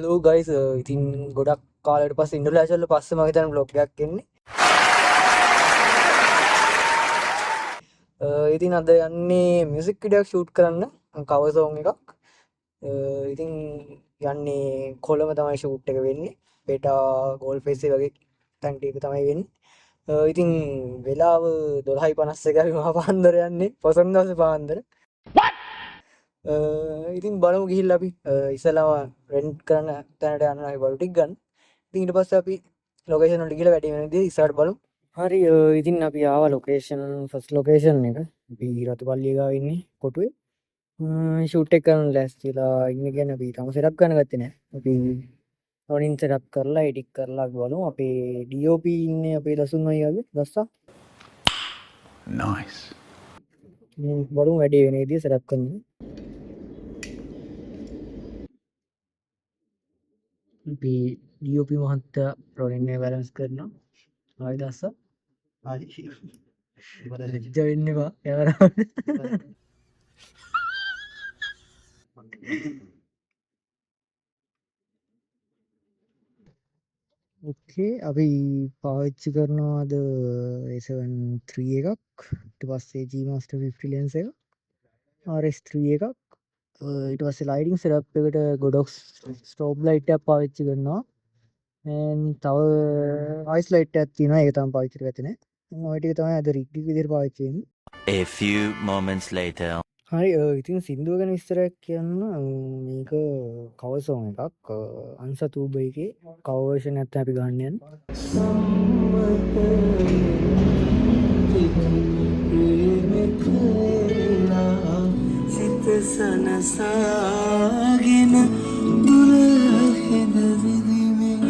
Hello guys, ඉතින් ගොඩක් කාලයකට පස්සේ ඉන්ඩෝලෑෂ් වල පස්සේ මම හිතන්නේ ව්ලොග් එකක් එන්නේ. ඉතින් අද යන්නේ මියුසික් වීඩියෝ එකක් ෂූට් කරන්න, කවර් සෝං එකක්. ඉතින් යන්නේ කොළඹ තමයි ෂූට් එක වෙන්නේ. පෙටා ගෝල් ෆේස් එක වගේ තැන් ටික තමයි වෙන්නේ. ඉතින් වෙලාව 12:51 අපි මහා පාන්දර යන්නේ, පොසොන් දවසේ පාන්දර. ඉතින් බලමු ගිහිල්ලා අපි ඉස්සෙල්ලාම රෙන්ට් කරන තැනට යනවා අපි බලු ටික ගන්න. ඉතින් ඊට පස්සේ අපි ලොකේෂන් වලට ගිහලා වැඩි වෙන විදිහ ඉස්සරහට බලමු. හරි, ඉතින් අපි ආවා ෆස්ට් ලොකේෂන් එක. අපි රතුපල්ලිය ගාව ඉන්නේ කොටුවේ. ෂූට් එක කරන්න ලෑස්තිලා ඉන්න කියන්නේ අපි තාම සෙටප් කරන්න ගත්තේ නෑ. අපි රොනින් සෙටප් කරලා එඩිට් කරලා අපි බලමු. අපේ DOP ඉන්නේ අපේ දසුන් අයියාගේ දස්සා. Nice. බලමු වැඩේ වෙන විදිහ සෙටප් කරන්න. අපි DOP මහත්තයා රොනින් එක බැලන්ස් කරනවා. හරි දස්සා. හරි. ලැජ්ජ වෙන්න එපා කැමරාවට. ඕකේ, අපි පාවිච්චි කරනවා අද A7 three එකක්, ඊට පස්සේ G Master 50 lens එක, RS3 එකක්, ඊට පස්සේ ලයිටිං සෙටප් එකට Godox strobe light එකක් පාවිච්චි කරනවා. And තව ice light එකක් තියෙනවා, ඒක තමයි පාවිච්චි කරගත්තේ නෑ. ඔය ටික තමයි අද රිග් එක විදිහට පාවිච්චි වෙන්නේ. A few moments later. හරි, ඉතින් සින්දුව ගැන විස්තරයක් කියන්න, මේක කවර් සෝං එකක්. අන්සා තූබ එකේ කවර් වර්ෂන් එකක් තමයි අපි ගන්න යන්නේ. සිත සනසාගෙන දුර හෙද විදිමින්.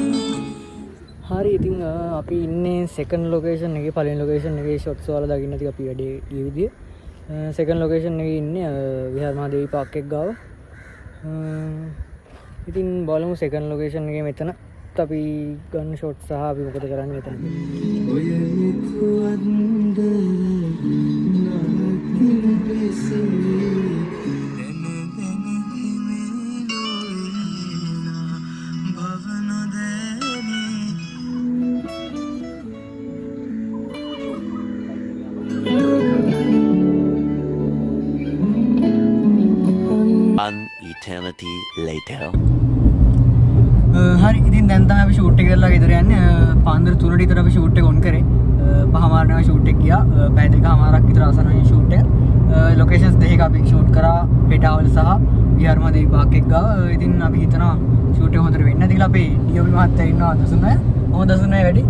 හරි, ඉතින් අපි ඉන්නේ සෙකන්ඩ් ලොකේෂන් එකේ. පළවෙනි ලොකේෂන් එකේ ෂොට්ස් ඔයාලා දකින්න ඇති අපි වැඩේ ගිය විදිය. සෙකන්ඩ් ලොකේෂන් එකේ ඉන්නේ, විහාර මහදේවි පාක් එක ගාව. ඉතින් බලමු සෙකන්ඩ් ලොකේෂන් එකේ මෙතන අපි ගන්න ෂොට්ස් සහ අපි මොකද කරන්නේ මෙතන කියලා. ඔය හිතුවන්ද නවතින පිසිමි දැන දැන හිමිලෝ භව නොදැනී. One eternity later. හරි, ඉතින් දැන් තමයි අපි ෂූට් එක කරලා ගෙදර යන්නේ. පාන්දර 3ට විතර අපි ෂූට් එක ඔන් කරේ. පහමාරට යනවා ෂූට් එක ගියා. පැය දෙකමාරක් විතර අවසන් වෙන ෂූට් එක. ලොකේෂන්ස් දෙකක අපි ෂූට් කරා, පෙටාවල සහ විහාර මහදේවි පාක් එක ගාව. ඉතින් අපි හිතනවා ෂූට් එක හොඳට වෙන්න ඇති කියලා. අපේ DOP මහත්තයා ඉන්නවා දසුන් අය. කොහොමද දසුන් අය වැඩි?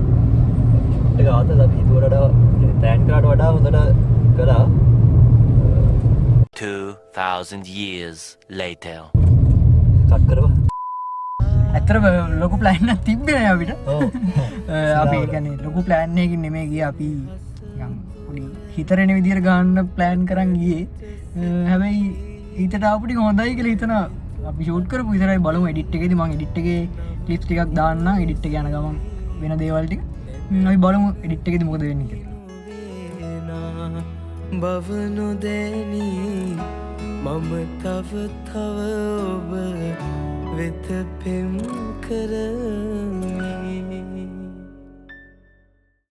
ෂූට් එක ආතල් අපි හිතුවට වඩා, ප්ලෑන් කරාට වඩා හොඳට කළා. 2000 years later. කට් කරපන්. ඇත්තටම ලොකු ප්ලෑන් එකක් තිබ්බේ නෑ අපිට. ඔව්. අපි ඒ කියන්නේ ලොකු ප්ලෑන් එකකින් නෙමෙයි ගියේ. අපි නිකන් පොඩි හිතරෙන විදියට ගන්න ප්ලෑන් කරන් ගියේ. හැබැයි හිතට ආපු ටික හොඳයි කියලා හිතනවා. අපි ෂූට් කරපු විතරයි. බලමු එඩිට් එකේදී. මං එඩිට් එකේ ක්ලිප්ස් ටිකක් දාන්නම්. එඩිට් එක යන ගමන් වෙන දේවල් ටික. අපි බලමු එඩිට් එකේදී මොකද වෙන්නේ කියලා. බව නොදැනී මම තව තව ඔබ වෙත පෙම් කරමි.